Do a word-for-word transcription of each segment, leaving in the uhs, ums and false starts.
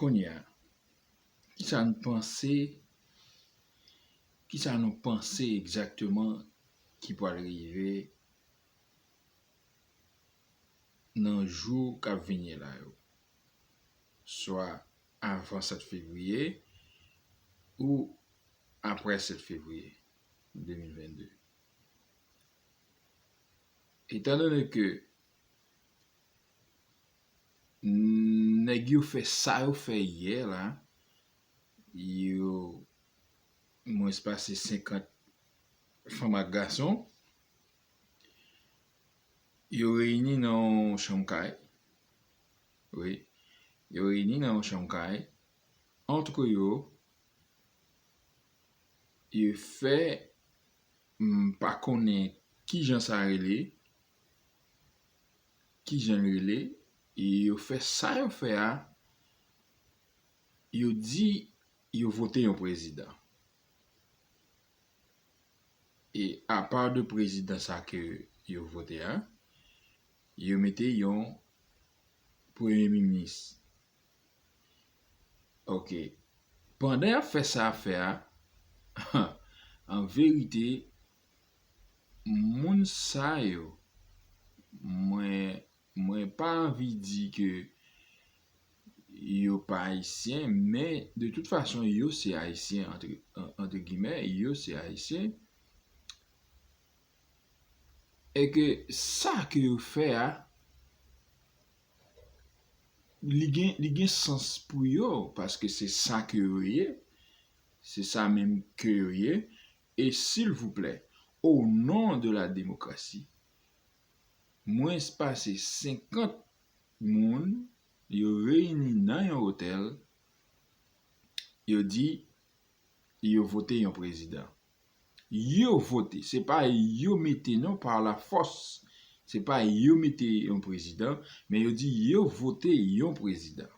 Kounye a, kisa n panse, kisa nou panse egzakteman ki pral rive nan jou k ap vini la yo? Swa avan sèt fevriye ou apre sèt fevriye de mil vennde. Etandone ke nèg yo fè sa yo fè yè la, yo mwens pase senkant fanm ak gason, yo reyini nan yon chanm kay. Wi, yo reyini nan yon chanm kay. Antre yo, yo fè, m pa konnen kijan sa rele, kijan l rele, e yo fè sa yo fè a, yo di yo vote yon prezidan. E apa de prezidan sa ke yo vote a, yo mete yon premye minis. Ok. Pandan y ap fè sa y ap fè a, an verite, moun sa yo, mwen, mwen pa anvi di ke yo pa ayisyen, men de tout fason, yo se ayisyen, antre, an, antre gimè, yo se ayisyen. E ke sa ke yo fè a, li gen, li gen sans pou yo, paske se sa ke yo ye, se sa menm ke yo ye, e silvouplè, o non de la demokrasi, mwens pase senkant moun, yo reyini nan yon otèl, yo di yo vote yon prezidan. Yo vote, se pa yo mete non, pa lafòs, se pa yo mete yon prezidan, men yo di yo vote yon prezidan.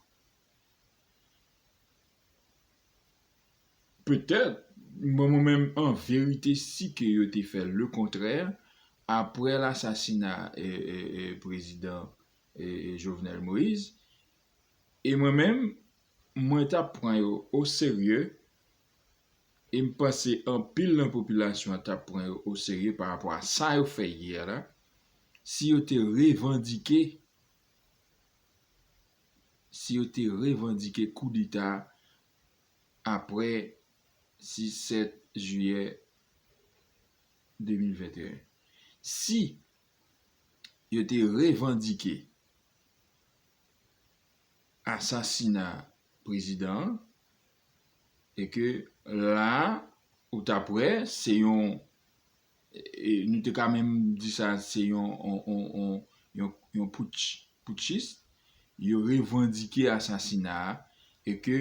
Petèt, mwen, mwen menm, an verite, si ke yo te fè lekontrè, apre lasasina, e, e, e, prezidan, e, e, Jovenel Moïse, e mwen menm, mwen t ap pran yo oserye, e m panse anpil nan popilasyon an t ap pran yo oserye pa rapò a sa yo fè yè la, si yo te revandike, si yo te revandike koudeta apre sis, sèt jiyè de mil venteyen. Si yo te revandike asasina prezidan an, e ke la, ou t ap wè, se yon, e, nou te ka menm di sa, se yon, on, on, on, yon, yon putch, putchis, yo revandike asasina a, e ke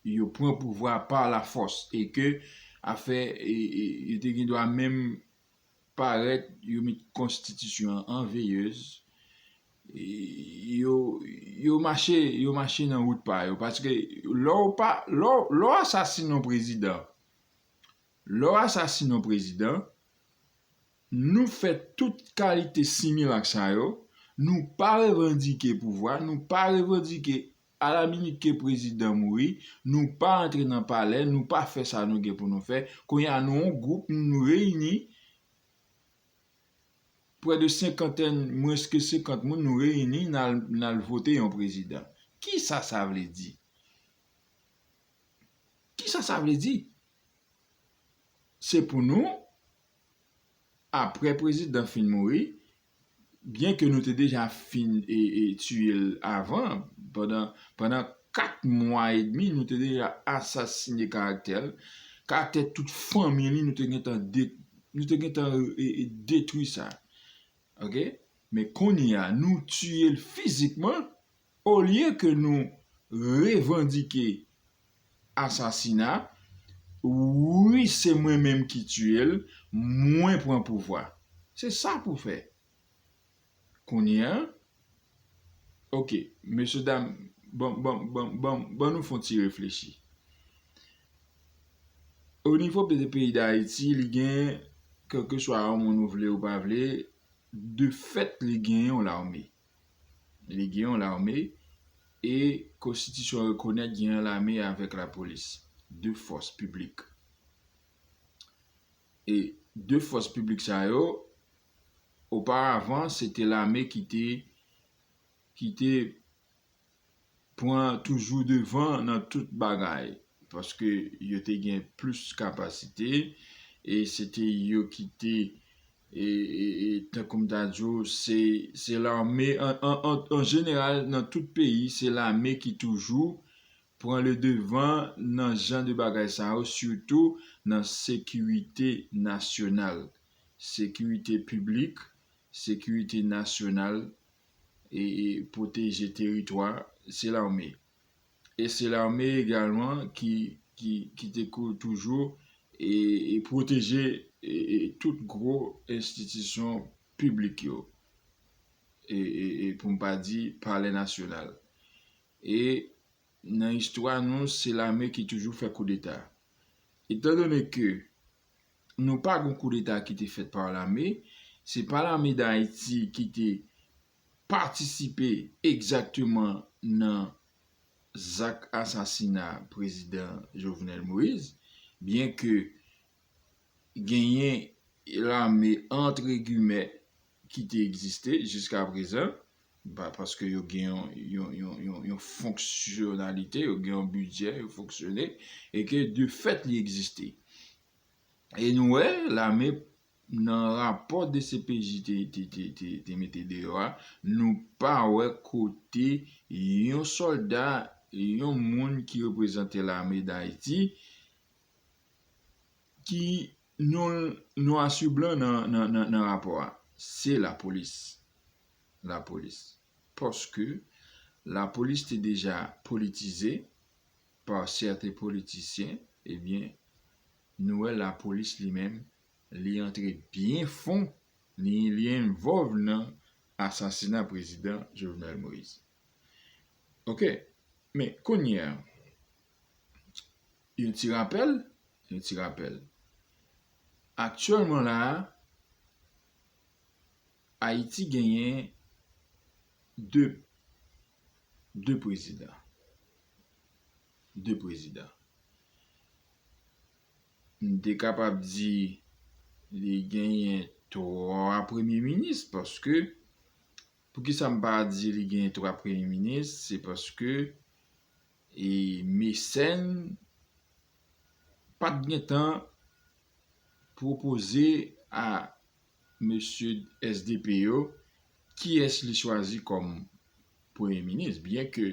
yo pran pouvwa a pa lafòs, e ke afè, e, e, yo te gen dwa menm parèt, yo met konstitisyon an an veyez, e, yo, yo mache, yo mache nan wout pa yo, paske lè w pa, lè w, lè w asasine yon prezidan, lè w asasine yon prezidan, nou fè tout kalite similak sa yo, nou pa revandike pouvwa, nou pa revandike alaminit ke prezidan mouri, nou pa antre nan palè, nou pa fè sa nou gen pou nou fè. Kounye a, nou yon gwoup, nou reyini, prè de senkantèn, mwens ke senkant moun, nou reyini, n al, n al vote yon prezidan. Kisa sa vle di? Kisa sa vle di? Se pou nou, apre prezidan fin mouri, byen ke nou te deja fin e, e tiye l avan, pandan, pandan kat mwa edmi, nou te deja asasine karaktè l, karaktè tout fanmi li, nou te gentan de, nou te gentan e, e detwi sa. Ok? Men kounye a, nou tiye l fizikman, olye ke nou revandike asasina, wi, se mwen menm ki tiye l, mwen pran pouvwa. Se sa pou fè. Kounye a, ok, mesye dam, ban, ban, ban, ban, ban nou fè yon ti reflechi. O nivo de peyi Dayiti, li gen, kèlkeswa yon moun ou vle ou pa vle, de fèt, li gen yon lame. Li gen yon lame, e konstitisyon an rekonèt gen yon lame avèk lapolis, de fòs piblik. E de fòs piblik sa yo, oparavan, se te lame ki te, ki te pran toujou devan nan tout bagay, paske yo te gen plis kapasite, e se te yo ki te, e, e, e, tankou m ta di w, se, se lame, an, an, an, an jeneral, nan tout peyi, se lame ki toujou pran le devan nan jan de bagay sa yo, sitou nan sekirite nasyonal, sekirite piblik, sekirite nasyonal, e, e pwoteje teritwa, se lame. E se lame egalman ki, ki, ki te kou-, toujou e, e pwoteje e, e tout gwo enstitisyon piblik yo. E, e, e pou m pa di Palè Nasyonal. E nan istwa nou, se lame ki toujou fè koudeta. Etandone ke nou pa gon koudeta ki te fèt pa lame, se pa lame Dayiti ki te patisipe egzakteman nan zak asasina prezidan Jovenel Moïse, byen ke genyen lame, antre gimè, ki te egziste jiska prezan, ba, paske yo gen yon, yon, yon, yon, yon fonksyonalite, yo gen yon bidjè, yo fonksyone, e ke de fèt li egziste. E nou wè, lame nan rapò D C P J te, te, te, te, te mete deyò a, nou pa wè kote yon sòlda, yon moun ki reprezante lame Dayiti, ki non, nwa sou blan nan, nan, nan, nan rapò a. Se lapolis. Lapolis. Paske lapolis te deja politize pa sèten politisyen, ebyen, nou wè lapolis li menm, li antre byen fon, li, li envòlv nan asasina prezidan Jovenel Moïse. Oke, men kounye a, yon ti rapèl, yon ti rapèl. Aktyèlman la a, Ayiti genyen de, de prezidan. De prezidan. M te kapab di li genyen twa premye minis, paske, poukisa m pa di li genyen twa premye minis? Se paske, e, Mecène pa t gentan pwopoze a mesye S D P yo kiyès li chwazi kòm premye minis, byen ke,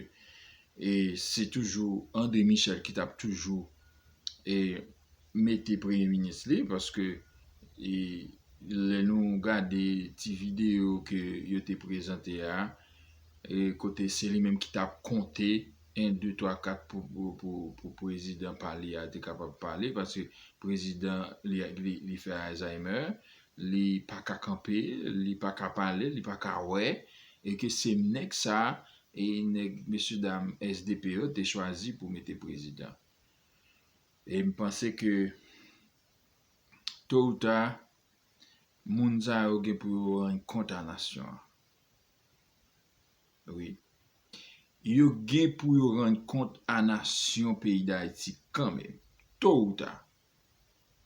e, se toujou André Michel ki t ap toujou, e, mete premye minis li, paske, e, lè nou gade ti videyo ke yo te prezante a, e, kote se li menm ki t ap konte en, de, twa, kat pou, pou, pou, pou prezidan pa li a te kapab pale, paske prezidan li, li, li fè Alzheimer, li pa ka kanpe, li pa ka pale, li pa ka wè, e ke se nèg sa, e nèg, mesye dam S D P yo te chwazi pou mete prezidan. E m panse ke to ou ta, moun sa yo gen pou yo rann kont a nasyon an. Wi. Yo gen pou yo rann kont a nasyon peyi Dayiti kanmenm. To ou ta.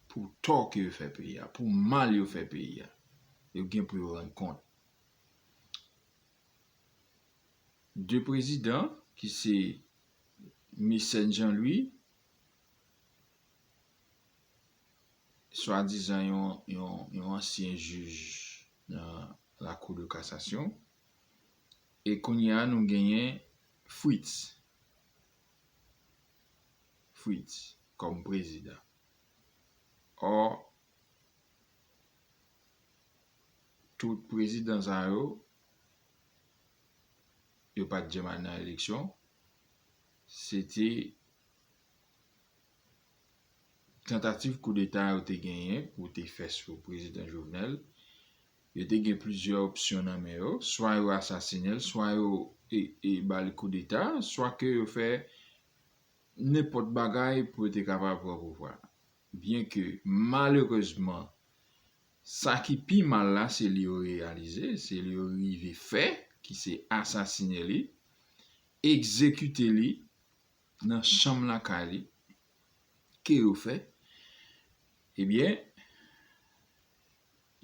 Pou tò ke yo fè peyi a, pou mal yo fè peyi a. Yo gen pou yo rann kont. De prezidan, ki se Mecène Jean Louis, swadizan yon, yon, yon ansyen jij nan Lakou de Kasasyon. E kounye a, nou genyen Fritz. Fritz kòm prezidan. Ò, tout prezidan sa yo, yo pa t janm al nan eleksyon. Se te tantativ koudeta yo te genyen pou te fè sou prezidan Jovenel. Yo te gen plizyè opsyon nan men yo. Swa yo asasinen l, swa yo e, e ba l koudeta, swa ke yo fè nenpòt bagay pou yo te kapab pran pouvwa. Byen ke, malerezman, sa ki pi mal la, se li yo reyalize, se li yo rive fè, ki se asasinen li. egzekite li nan chanm lakay li. Ke yo fè? Ebyen,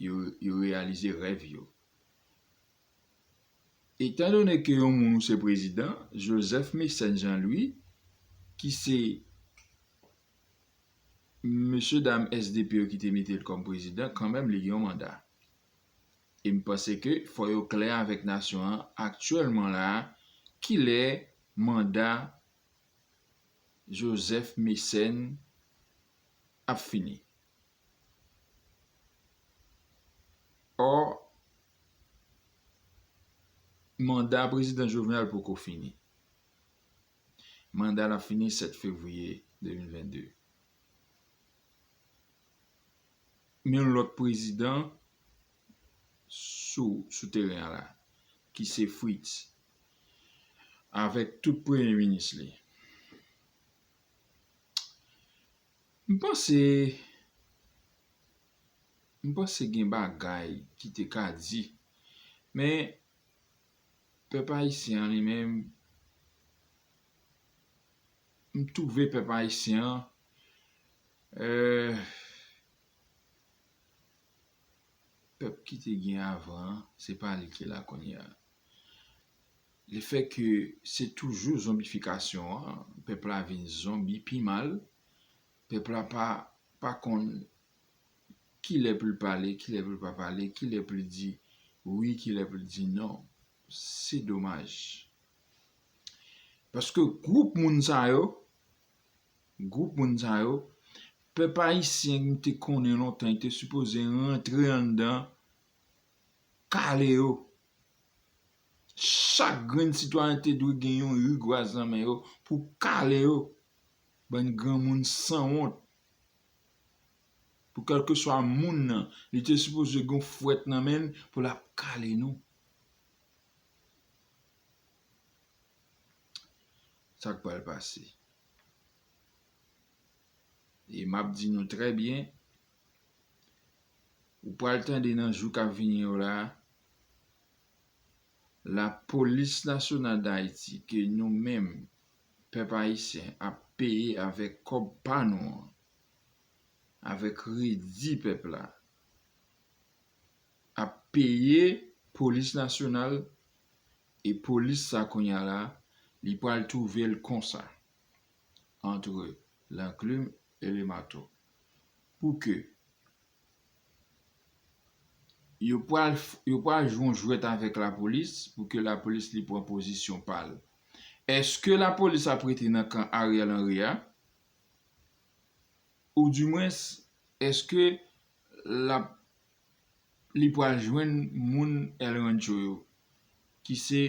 yo, yo reyalize rèv yo. Etandone ke yon moun ou se prezidan, Joseph Mécène Jean Louis, ki se mesye dam S D P yo ki te mete l kòm prezidan, kanmenm li gen yon manda. E m panse ke fò yo klè avèk nasyon an aktyèlman la a, kilè manda Joseph Mécène ap fini. Ò, manda prezidan Jovenel poko fini. Manda l ap fini sèt fevriye de mil vennde. Men yon lòt prezidan sou, sou teren an la, ki se Fritz, avèk tout premye minis li. M panse, m panse gen bagay ki te ka di, men pèp ayisyen an li menm, m twouve pèp ayisyen an, euh, pèp ki te gen avan an, se pa li ki la kounye a. Lefètke se toujou zonbifikasyon an, pèp la vin zonbi pi mal, pèp la pa, pa konn kilè pou l pale, kilè pou l pa pale, kilè pou l di wi, kilè pou l di non. Se domaj. Paske gwoup moun sa yo, gwoup moun sa yo, pèp ayisyen ki te konnen lontan, li te sipoze rantre anndan, kale yo. Chak grenn sitwayen te dwe gen yon rigwaz nan men yo pou kale yo. Bann granmoun sanwont. Pou kèlkeswa moun nan, li te sipoze gen yon fwèt nan men l pou l ap kale nou. Sa k pral pase? E m ap di nou trè byen, ou pral tande nan jou k ap vini yo la, Lapolis Nasyonal Dayiti, ke nou menm, pèp ayisyen, ap peye avèk kòb pa nou an, avèk redi pèp la, ap peye polis nasyonal, e polis sa kounye a la, li pral twouve l konsa, entre l'enclume et le marteau. Pou ke yo pral, yo pral jwe yon jwèt avèk lapolis, pou ke lapolis li pran pozisyon pa l. Èske lapolis ap rete nan kan Ariel Henry a? Oudimwens, èske l ap, li pral jwenn moun El Rancho yo, ki se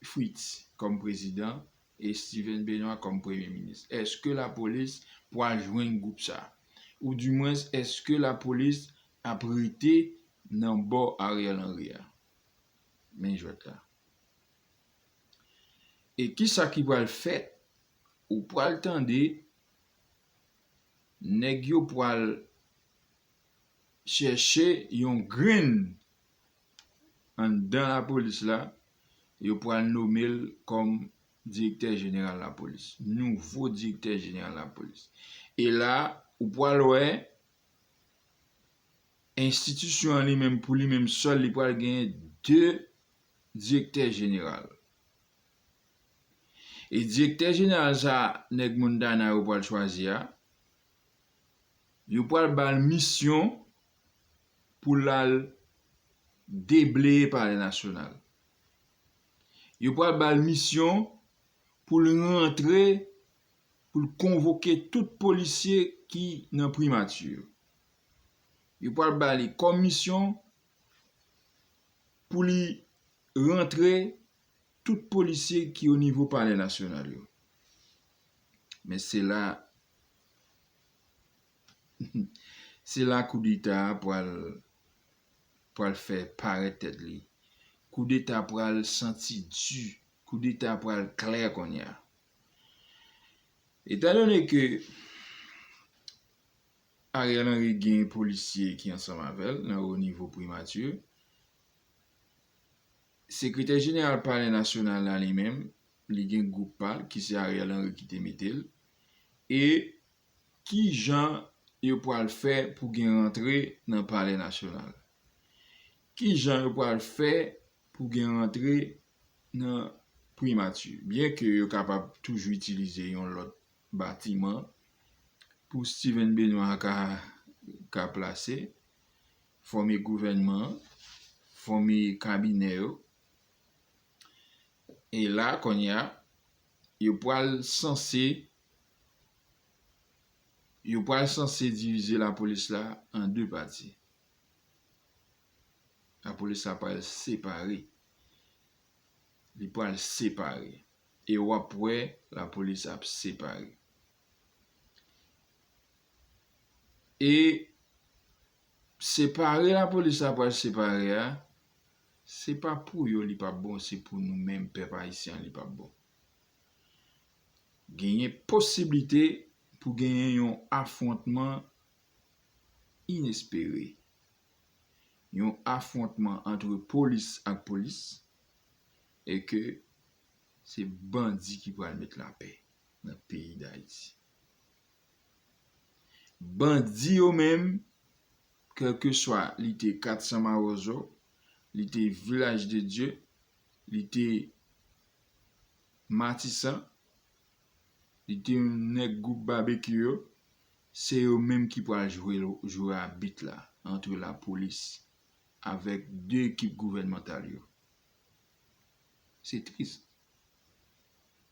Fritz kòm prezidan e Steven Benoît kòm premye minis? Èske lapolis pral jwenn gwoup sa? Oudimwens, èske lapolis ap rete nan bò Ariel Henry a? Men jwèt la. E kisa ki pral fèt? Ou pral tande nèg yo pral chèche yon grenn anndan lapolis la, yo pral nome l kòm direktè jeneral lapolis, nouvo direktè jeneral lapolis. E la, ou pral wè enstitisyon an li menm, pou li menm sèl, li pral genyen de direktè jeneral. E direktè jeneral sa nèg Montana yo pral chwazi a, yo pral ba l misyon pou l al debleye Palè Nasyonal. Yo pral ba l misyon pou l rantre, pou l konvoke tout polisye ki nan primati yo. Yo pral ba li kòm misyon pou li rantre tout polisye ki o nivo Palè Nasyonal yo. Men se la, se la koudeta a pral, pral fè parèt tèt li. Koudeta pral santi di. Koudeta pral klè kounye a. Etandone ke Ariel Henry gen polisye ki ansanm avè l nan o nivo primati, sekretè jeneral Palè Nasyonal la li menm, li gen gwoup pa l, ki se Ariel Henry ki te mete l, e ki jan yo pral fè pou gen rantre nan Palè Nasyonal? Ki jan yo pral fè pou gen rantre nan Primati? Byenke yo kapab toujou itilize yon lòt batiman pou Steven Benoît ka, ka plase, fòme gouvènman an, fòme kabinè yo. E la, kounye a, yo pral sanse, yo pral sanse divize lapolis la an de pati. Lapolis la pral separe. Li pral separe. E w ap wè lapolis ap separe. E separe lapolis la pral separe a, se pa pou yo li p ap bon, se pou nou menm pèp ayisyen an li p ap bon. Genyen posiblite pou genyen yon afwontman inespere. Yon afwontman ant polis ak polis, e ke se bandi ki pral met lapè nan peyi Dayiti. Bandi yo menm, kèlkeswa li te kat san Mawozo, li te Vilaj de Dye, li te Matisan, li te yon nèg gwoup Babekyou yo, se yo menm ki pral jwe, jwe abit la, ant lapolis avèk de ekip gouvènmantal yo. Se tris.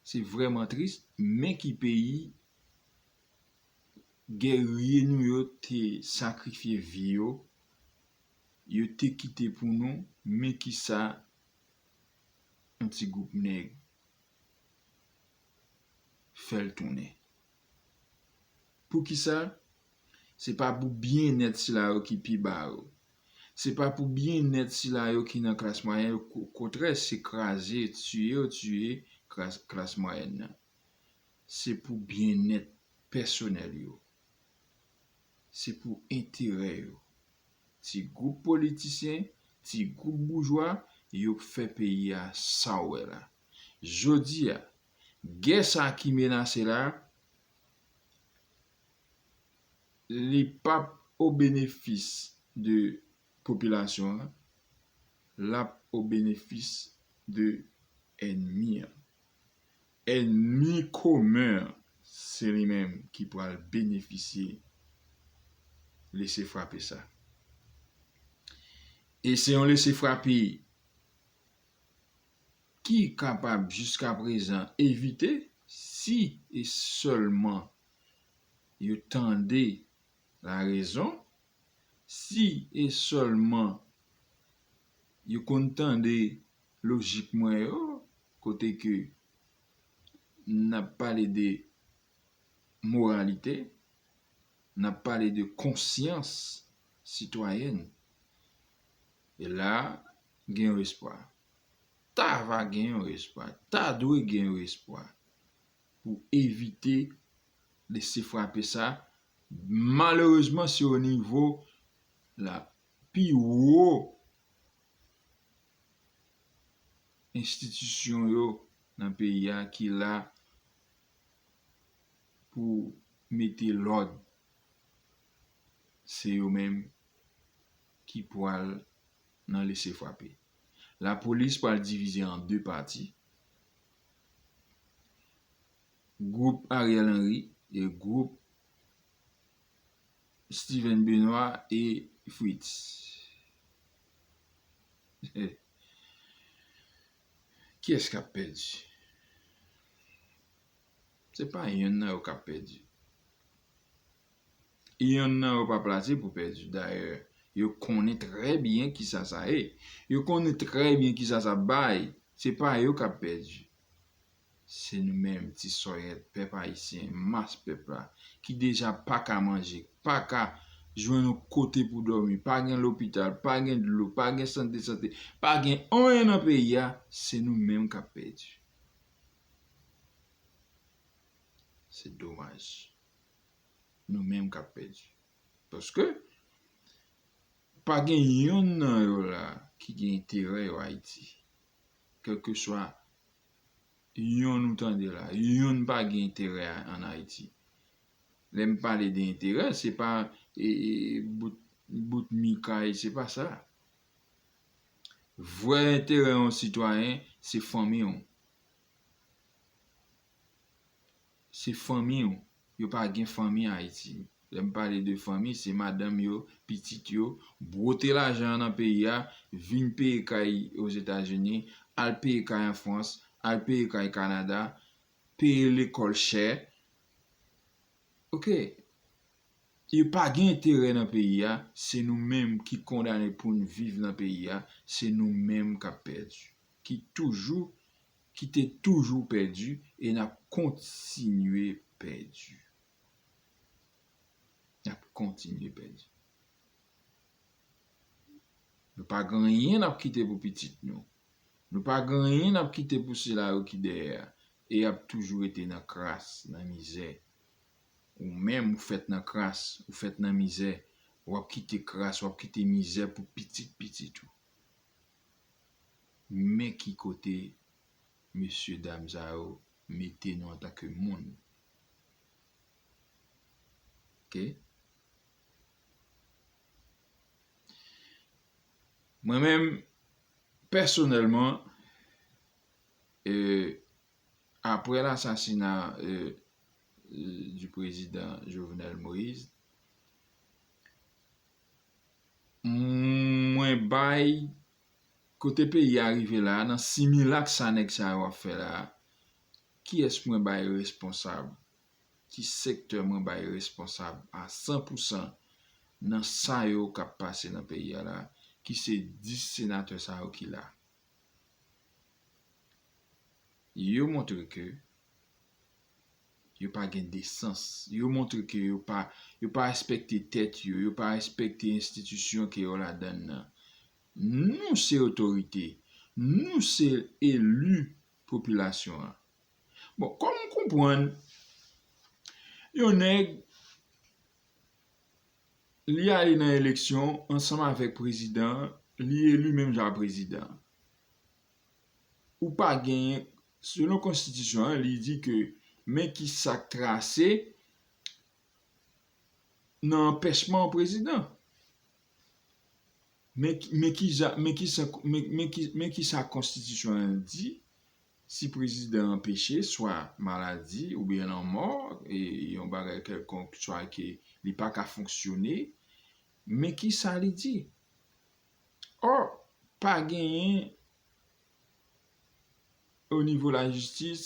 Se vrèman tris, men ki peyi gèrye nou yo te sakrifye vi yo, yo te kite pou nou, men kisa yon ti gwoup nèg fè l tounen. Poukisa? Se pa pou byennèt sila yo ki pi ba yo. Se pa pou byennèt sila yo ki nan klas mwayèn yo. Okontrè, se kraze, tiye yo tiye klas, klas mwayèn nan. Se pou byennèt pèsonèl yo. Se pou enterè yo. Ti gwoup politisyen, ti gwoup boujwa, yo fè peyi a sa w wè la. Jodi a, gè sa ki menase la, li p ap o benefis de popilasyon an, l ap o benefis de ènmi an. Ènmi komen an, se li menm ki pral benefisye lese frape sa. E se yon lese frape ki kapab jiska prezan evite si e sèlman yo tande larezon, si e sèlman yo konn tande lojik mwen yo, kote ke n ap pale de moralite, n ap pale de konsyans sitwayèn. E la, gen yon espwa. Ta va gen yon espwa. Ta dwe gen yon espwa pou evite lese frape sa. Malerezman, se o nivo la pi wo enstitisyon yo nan peyi a ki la pou mete lòd. Se yo menm ki pral nan lese frape. Lapolis pral divize an de pati. Gwoup Ariel Henry e gwoup Steven Benoît e Fritz. Kiyès k ap pèdi? Se pa yonn nan yo k ap pèdi. Yonn nan yo pa plase pou pèdi. Dayè, yo konnen trè byen kisa sa ye. Yo konnen trè byen kisa sa bay. Se pa yo k ap pèdi. Se nou menm, ti sòyèt, pèp ayisyen, mas pèp la, ki deja pa ka manje, pa ka jwenn yon kote pou dòmi, pa gen lopital, pa gen dlo, pa gen sant de sante, pa gen anyen nan peyi a, se nou menm k ap pèdi. Se domaj. Nou menm k ap pèdi. Paske pa gen yonn nan yo la ki gen enterè yo Ayiti. Kèlkeswa Yonn ou tande la, yonn pa gen enterè a- ann Ayiti. Lè m pale de enterè, se pa e, e, bout, bout mi kay, se pa sa. Vrè enterè yon sitwayen, se fanmi w. Se fanmi w. Yo pa gen fanmi Ayiti. Lè m pale de fanmi, se madanm yo, pitit yo, bwote lajan an nan peyi a, vin peye kay Ozetazini, al peye kay an Frans, al peye kay Kanada, peye lekòl chè. Oke. Yo pa gen enterè nan peyi a, se nou menm ki kondane pou n viv nan peyi a, se nou menm k ap pèdi, ki toujou, ki te toujou pèdi e n ap kontinye pèdi. N ap kontinye pèdi. Nou pa gen anyen n ap kite pou pitit nou. Nou pa gen anyen n ap kite pou sila yo ki dèyè a. E y ap toujou rete nan kras, nan mizè. Ou menm, ou fèt nan kras, ou fèt nan mizè. W ap kite kras, w ap kite mizè pou pitit pitit ou. Men ki kote mesye dam sa yo mete nou antanke moun. Oke? Mwen menm, pèsonèlman, e, apre lasasina, e, e, du président Jovenel Moïse, mwen bay, kote peyi a rive la, nan similak sa nèg sa yo ap fè la, kiyès mwen bay responsab? Ki sektè mwen bay responsab a san pou san nan sa yo k ap pase nan peyi a la, ki se dis senatè sa yo ki la? Yo montre ke yo pa gen desans. Yo montre ke yo pa, yo pa respekte tèt yo, yo pa respekte enstitisyon ke yo ladann nan. Nou se otorite, nou se eli popilasyon an. Bon, kòm m konprann, yon nèg, li ale nan eleksyon ansanm avèk prezidan, li eli menm jan ak prezidan. Ou pa genyen, selon konstitisyon an, li di ke men ki sa k trase nan anpèchman prezidan. Men, men ki sa, men ki sa, men, men ki, men ki sa konstitisyon an di, si prezidan an peche, swa maladi oubyen lanmò, e yon bagay kèlkonk, swa ke li pa ka fonksyone, men ki sa li di? Ò, pa genyen o nivo lajistis,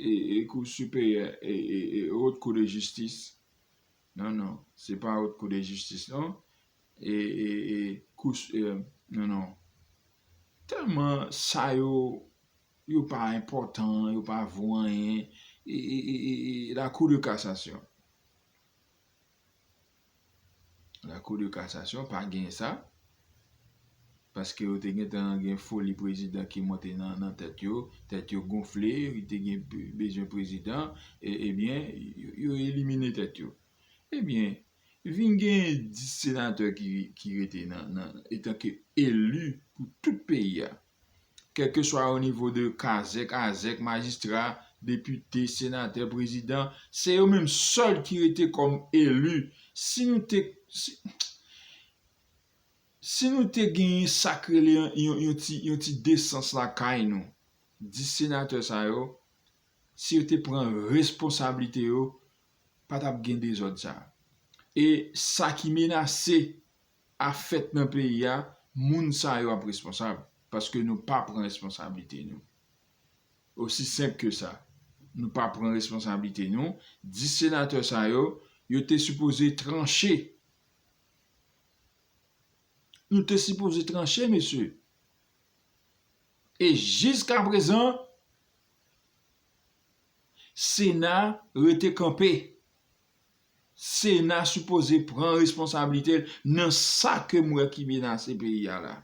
e, e kou siperyè, e, e, e Haute Cour de Justice. Non, non, se pa Haute Cour de Justice, non. E, e, e kou s- e, non, non. Tèlman sa yo, yo pa enpòtan, yo pa vo anyen. E, e, e, e, e la Cour de Cassation. La Cour de Cassation pa gen sa. Paske yo te gentan gen foli prezidan ki monte nan, nan tèt yo, tèt yo gonfle, yo te gen be- bezwen prezidan, e, ebyen, yo, yo elimine tèt yo. Ebyen, vin gen dis senatè ki, ki rete nan, nan, etanke eli pou tout peyi a. Kèlkeswa o nivo de kazèk, azèk, majistra, depite, senatè, prezidan, se yo menm sèl ki rete kòm eli. Si nou te, si, si nou te genyen sa k rele yon, yon, yon ti, yon ti desans lakay nou, dis senatè sa yo, si yo te pran responsablite yo, pa t ap gen dezòd sa. E sa ki menase a fèt nan peyi a, moun sa yo ap responsab, paske nou pa pran responsablite nou. Osi senp ke sa. Nou pa pran responsablite nou. Dis senatè sa yo, yo te sipoze tranche. Nou te sipoze tranche, mesye. E jiskaprezan, Sena rete kanpe. Sena sipoze pran responsablite l nan sa ke m wè ki menase peyi a la.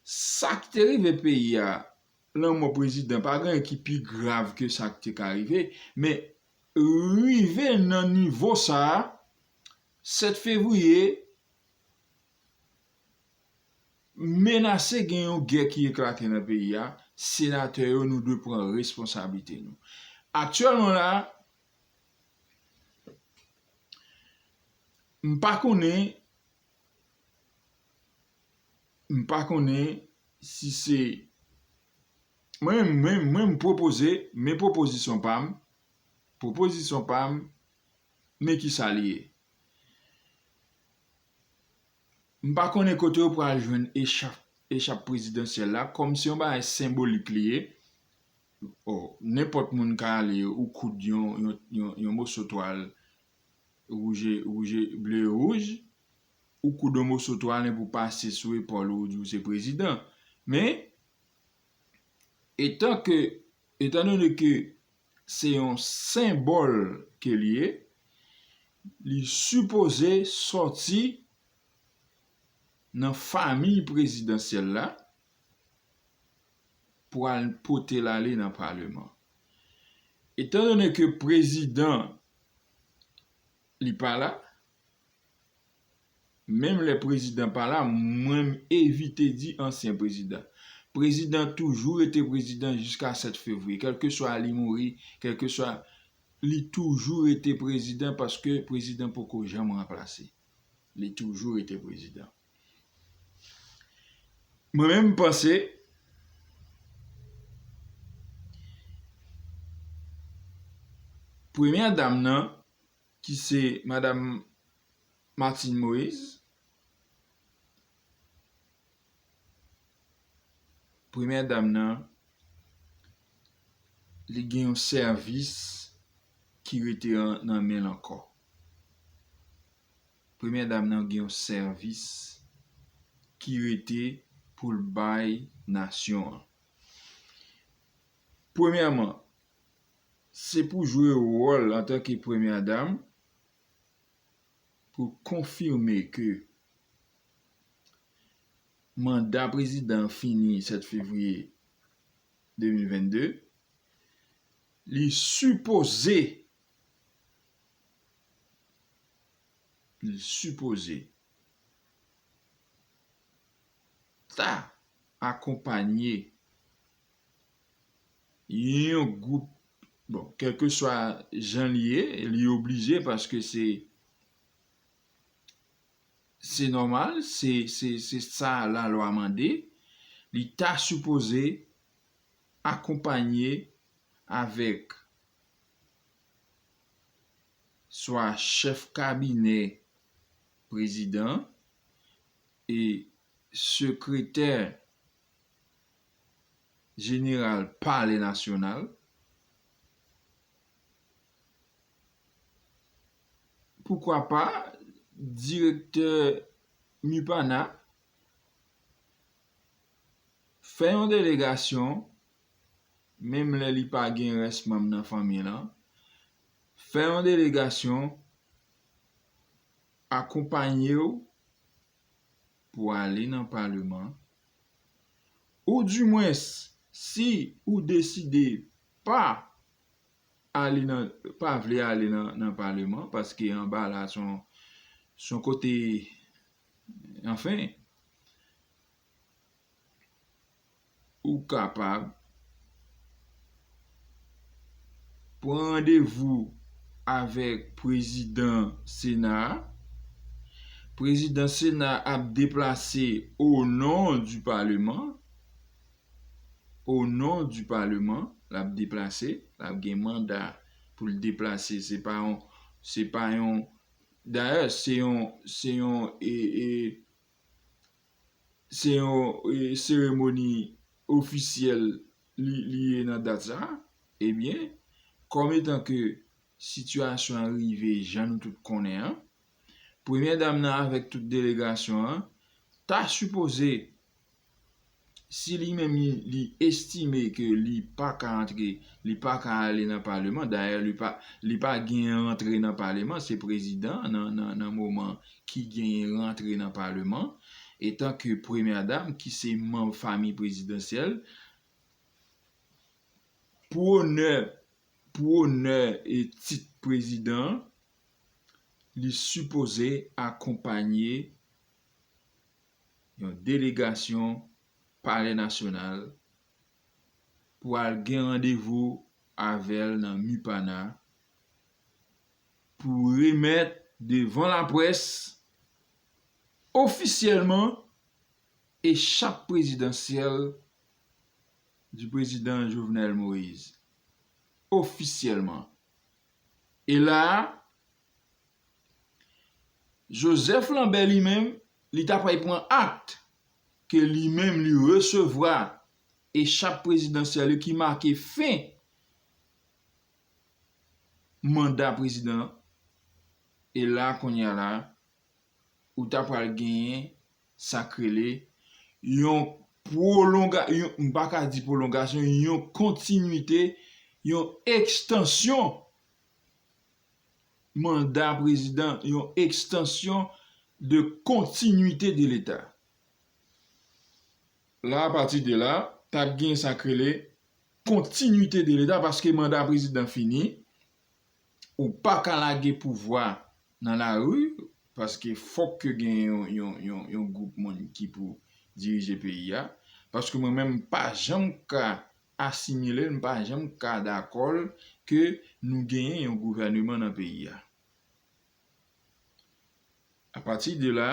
Sa ki te rive peyi a, lanmò prezidan, pa gen anyen ki pi grav ke sa ki te ka rive, men rive nan nivo sa a, sèt fevriye, menase gen yon gè ki eklate nan peyi a, senatè yo, nou dwe pran responsablite nou. Aktyèlman la, m pa konnen, m pa konnen si se, mwen, mwen, mwen m pwopoze, men pwopozisyon pa m, pwopozisyon pa m, men ki sa li ye. M pa konnen kote yo pral jwenn echap, echap prezidansyèl la, kòm se yon bagay senbolik li ye. O, nenpòt moun ka ale, ou koud yon, yon, yon, yon moso twal wouje, wouje, ble e wouj, ou koud yon moso twal epi w pase sou epòl ou, ou di w se prezidan. Men, etan ke, etandone ke se yon senbòl ke li ye, li sipoze sòti nan famiy prezidansyèl la pou al pote l ale nan paleman. Etandone ke prezidan li pa la, menm lè prezidan pa la, mwen m evite di ansyen prezidan. Prezidan toujou rete prezidan jiska sèt fevriye. Kèlkeswa li mouri, kèlkeswa li toujou rete prezidan paske prezidan poko janm ranplase. Li toujou rete prezidan. Mwen menm m panse premyè dam nan ki se madanm Martine Moïse, premyè dam nan, li gen yon sèvis ki rete an, nan men l ankò. Premyè dam nan gen yon sèvis ki rete pou l bay nasyon an. Premyèman, se pou jwe wòl antanke premyè dam pou konfime ke manda prezidan an fini sèt fevriye de mil vennde, li sipoze, li sipoze ta akonpanye yon gwoup, bon, kèlkeswa jan li ye, li oblije paske se, se nòmal, se, se, se sa lalwa mande, li ta sipoze akonpanye avèk swa chèf kabinè prezidan e sekretè jeneral Palè Nasyonal, poukwa pa direktè MIPANA, fè yon delegasyon, menm lè li pa gen rès manm nan fanmi l lan, fè yon delegasyon akonpanye w pou ale nan paleman, oudimwens, si ou deside pa ale nan, pa vle ale nan, nan paleman, paske anba la se yon, se yon kote, anfen, ou kapab pran randevou avèk prezidan Sena a. Prezidan Sena a ap deplase au nom du Parlement. Au nom du Parlement, l ap deplase, l ap gen manda pou l deplase. Se pa yon, se pa yon, dayè, se yon, se yon, e, e, se yon, e, seremoni ofisyèl li, li ye nan dat sa a, ebyen, kòm etan ke sitiyasyon an rive jan nou tout konnen an, premyè dam nan avèk tout delegasyon an ta sipoze, si li menm li, li estime ke li pa ka antre, li pa ka ale nan paleman, dayè li pa, li pa gen rantre nan paleman, se prezidan nan, nan, nan moman ki genyen rantre nan paleman, etan ke premyè dam ki se manm fanmi prezidansyèl, pou onè, pou onè e tit prezidan, li sipoze akonpanye yon delegasyon Palè Nasyonal pou al gen randevou avè l nan MIPANA pou remèt devan laprès ofisyèlman echap prezidansyèl di prezidan Jovenel Moïse. Ofisyèlman. E la a, Joseph Lambert li menm, li ta pral pran ak ke li menm li resevwa echap prezidansyèl yo ki make fen manda prezidan an. E la, kounye a la, ou ta pral genyen sa k rele yon pwolonga-, yon, m pa ka di pwolongasyon, yon kontinwite, yon ekstansyon manda prezidan, yon ekstansyon de kontinwite de Leta. La, apati de la, t ap gen sa k rele kontinwite de Leta, paske manda prezidan fini, ou pa ka lage pouvwa nan lari, paske fòk ke gen yon, yon, yon, yon gwoup moun ki pou dirije peyi a, paske mwen menm, m pa janm ka asimile l, m pa janm ka dakò l ke nou genyen yon gouvèneman nan peyi a. Apati de la,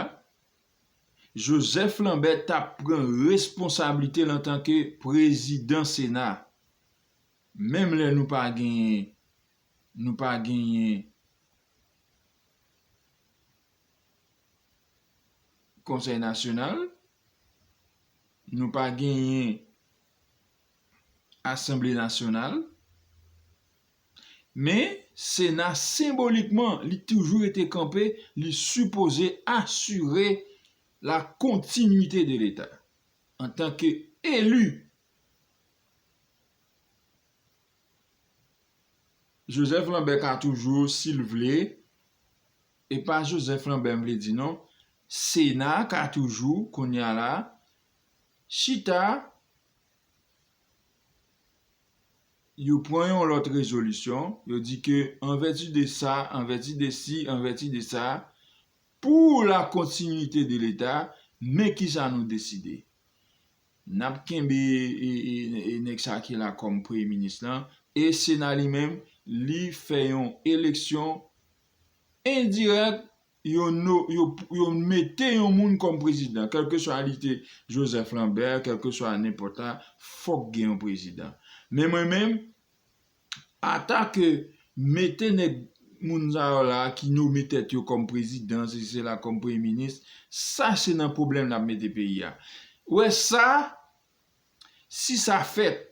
Joseph Lambert t ap pran responsablite l antanke prezidan Sena. Menm lè nou pa genyen, nou pa genyen Konsèy Nasyonal, nou pa genyen Asanble Nasyonal, men Sena senbolikman, li toujou rete kanpe, li sipoze asire la kontinwite de Leta. Antanke eli, Joseph Lambert ka toujou, si l vle, e pa Joseph Lambert m vle di non, Sena ka toujou, kounye a la, chita, yo pran yon lòt rezolisyon, yo di ke an vèti de sa, an vèti de si, an vèti de sa, pou la kontinwite de Leta, men kisa nou deside. N ap kenbe, e, e, e nèg sa ki la kòm premye minis lan, e Sena li menm, li fè yon eleksyon endirèk, yo no-, yo, yo mete yon moun kòm prezidan, kèlkeswa li te Joseph Lambert, kèlkeswa nenpòt la, fòk gen yon prezidan. Men mwen menm, ata ke mete nèg moun sa yo la ki nome tèt yo kòm prezidan, sesi sela, kòm premye minis, sa se nan pwoblèm n ap mete peyi a. Ou wè sa, si sa fèt,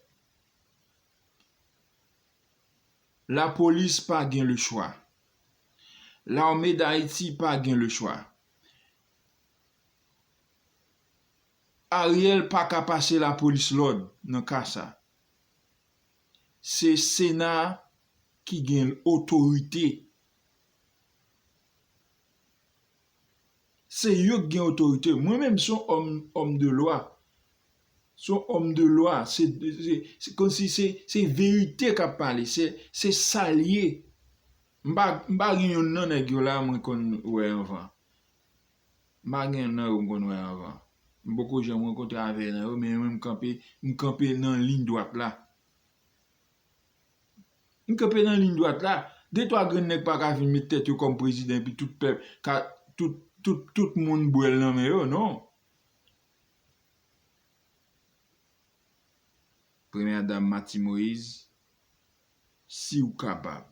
lapolis pa gen lechwa. Lame d Ayiti pa gen lechwa. Ariel pa ka pase lapolis lòd nan ka sa. Se Sena ki gen otorite. Se yo k gen otorite. Mwen menm, se yon òm, òm de lwa. Se yon òm de lwa. Se, se, se kòmsi se, se verite k ap pale. Se, se sa l ye. M pa, m pa gen yonn nan nèg yo la mwen konn wè anvan. M pa gen yonn nan yo m konn wè anvan. M poko janm rankontre avè nan yo, men mwen m kanpe, m kanpe nan liy dwat la. M kanpe nan liy dwat la. De twa grenn nèg pa ka vin met tèt yo kòm prezidan epi tout pèp, ka, tout, tout, tout moun bwè l nan men yo, non. Premyè dam Martine Moïse, si w kapab,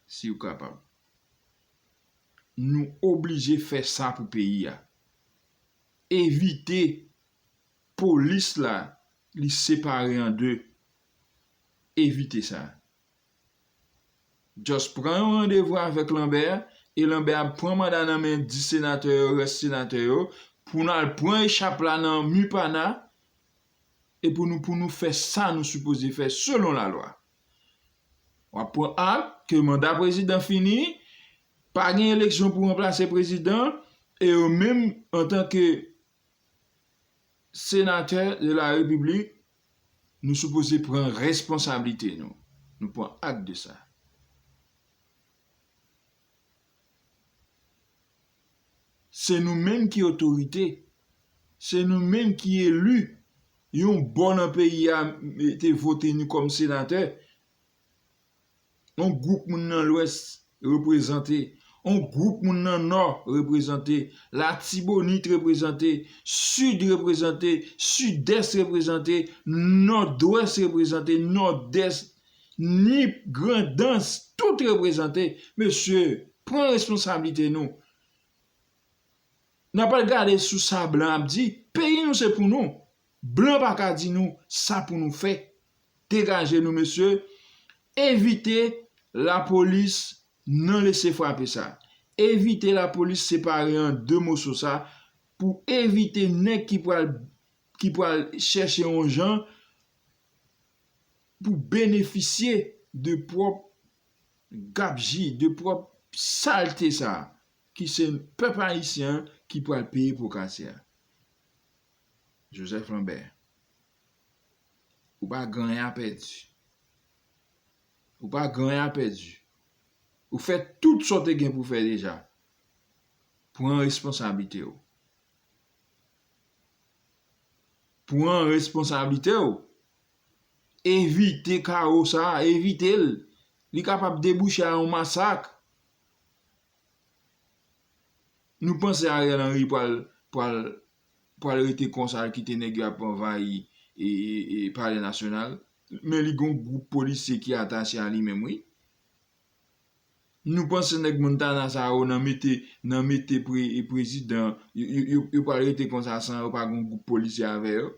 si w kapab, nou oblije fè sa pou peyi a. Evite polis la, li separe an de. Evite sa. Just pran yon randevou avèk Lambert, e Lambert ap pran manda nan men dis senatè yo, rès senatè yo, pou n al pran echap la nan MIPANA, e pou nou, pou nou fè sa nou sipoze fè selon lalwa. W ap pran ak ke manda prezidan fini, pa gen eleksyon pou ranplase prezidan, e yo menm, antanke senatè de la repiblik, nou sipoze pran responsablite nou. Nou pran ak de sa. Se nou menm ki otorite. Se nou menm ki eli. Yon bò nan peyi a te vote nou kòm senatè. Yon gwoup moun nan Lwès reprezante. Yon gwoup moun nan Nò reprezante. Latibonit reprezante. Sid reprezante. Sidès reprezante. Nòdwès reprezante. Nòdès. Nip, Grandans, tout reprezante. Mesye, pran responsablite nou. N ap al gade sou sa blan ap di. Peyi nou se pou nou. Blan pa ka di nou sa pou nou fè. Degaje nou, mesye. Evite lapolis nan lese frape sa. Evite lapolis separe an de moso sa pou evite nèg ki pral, ki pral chèche yon jan pou benefisye de pwòp gabji, de pwòp salte sa, ki se pèp ayisyen an ki pral peye po kase a. Joseph Lambert, ou pa gen anyen a pèdi. Ou pa gen anyen a pèdi. Ou fè tout sa w te gen pou fè deja. Pran responsablite w. Pran responsablite w. Evite kawo sa a, evite l. Li kapab debouche a yon masak. Nou panse Ariel Henry pral, pral, pral rete konsa, al kite nèg yo ap anvayi e, e, e Palè Nasyonal? Men li gon gwoup polisye ki atache a li menm, wi. Nou panse nèg Montana sa yo nan mete, nan mete pre-, prezidan, yo, yo, yo, yo pral rete konsa san yo pa gon gwoup polisye avè yo?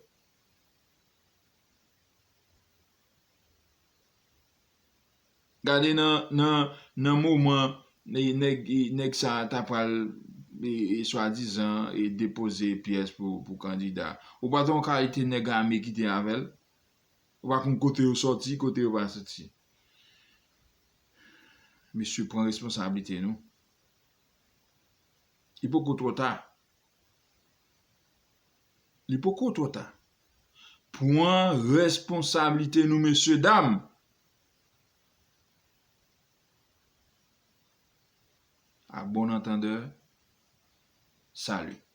Gade nan, nan, nan moman, e, nèg, e, nèg sa a ta pral, e, e, swadizan, e, depoze pyès pou, pou kandida. Ou pa t wè yon kalite nèg ame ki te avè l? Ou pa konn kote yo sòti, kote yo pa sòti. Mesye, pran responsablite nou. Li poko twò ta. Li poko twò ta. Pran responsablite nou, mesye dam. À bon entendeur, salut.